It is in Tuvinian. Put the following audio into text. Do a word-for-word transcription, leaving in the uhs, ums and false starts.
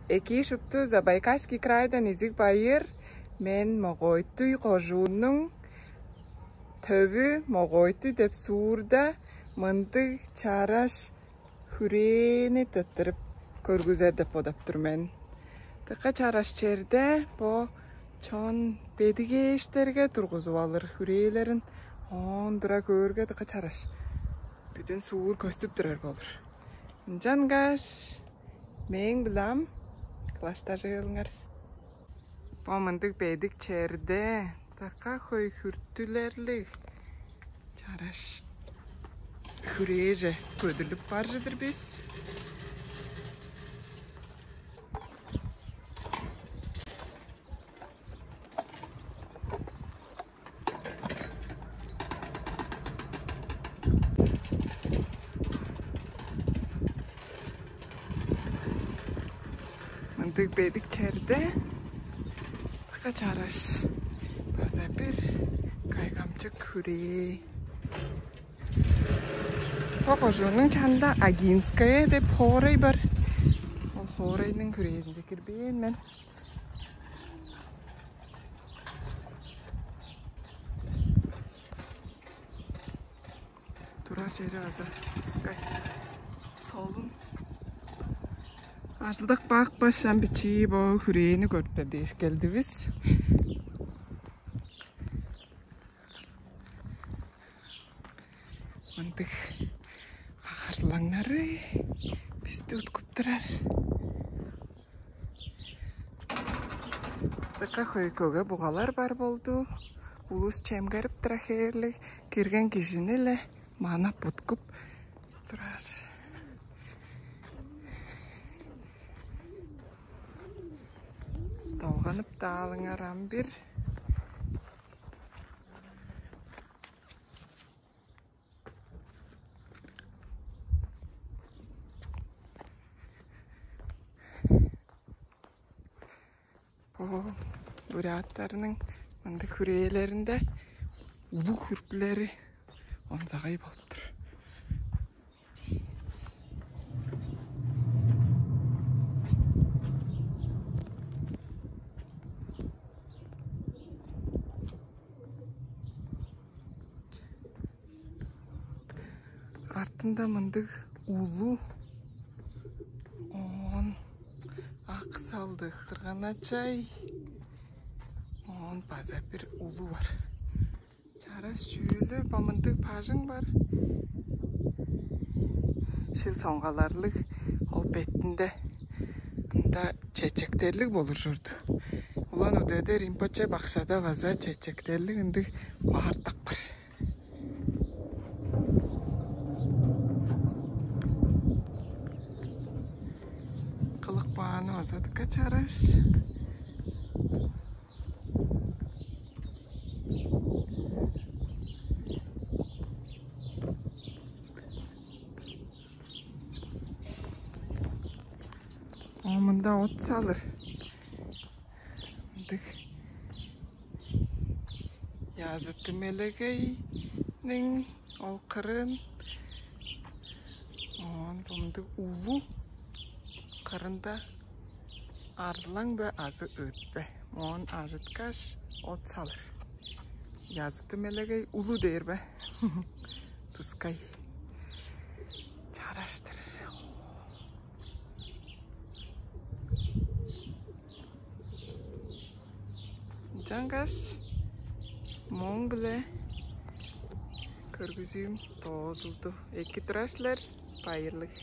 Экии шупту, Забайкальский крайдан изиг байыр. Мен Могойтуй кожууннуң төвү Могойтуй деп суурда мындыг чараш хүрээни тыттырып көргүзер деп бодап тур мен. Дыка чараш черде бо чон бедик ээштерге тургузуп алыр хүрээлерин, оон тура көөрге дыка чараш. Бүдүн суур көстүп турар болур. Ынчангаш мээң-биле ам кылаштажыылыңар. Бо мындыг бедик черде дыка хөй хүртүлерлиг чараш хүрээже көдүрлүп бар чыдыр бис. Мындыг бедик черде дыка чараш база бир кайгамчык хүрээ. Бо кожууннуң чанында Агинская деп хоорай бар. Ол хоорайның хүрээзинче кирбээн мен. Турар чери база ускай солун. Ажылдак бак башан бичии бо хүрээни көрүптер дээш келдивис. Мындыг агарзылаңнары бисти уткуп турар. Дыка хөй көге бугалар бар болду. Улус чемгерип тура хээрлиг, кирген кижини-ле манап уткуп турар. Долганып даалыңар ам бир. Бо буряттарның мындыг хүрээлеринде улуг хүртүлери онзагай болуп тур. Артында мындыг улуу, оон ак салдыг кырган-ачай, оон база бир улуу бар. Чараш чүүлү ба мындыг бажың бар. Шил соңгаларлыг ол бетинде ында чечектерлиг болур чорду. Улан-Удэде Ринпоче бакшада база чечектерлиг ындыг баартак бар. Кылык бааны база дыка чараш. А мында от салыр. Мындыг Языты Мелегейниң ол кырын, оон мындыг улуу кырында арзылаң бе азы ыыт бе? Оон ажыткаш, от салыр. Языты Мелегей улуу дээр бе? Тускай. Чараштыр. Ынчангаш мооң-биле көргүзүүм доозулду. Эки турар силер, байырлыг.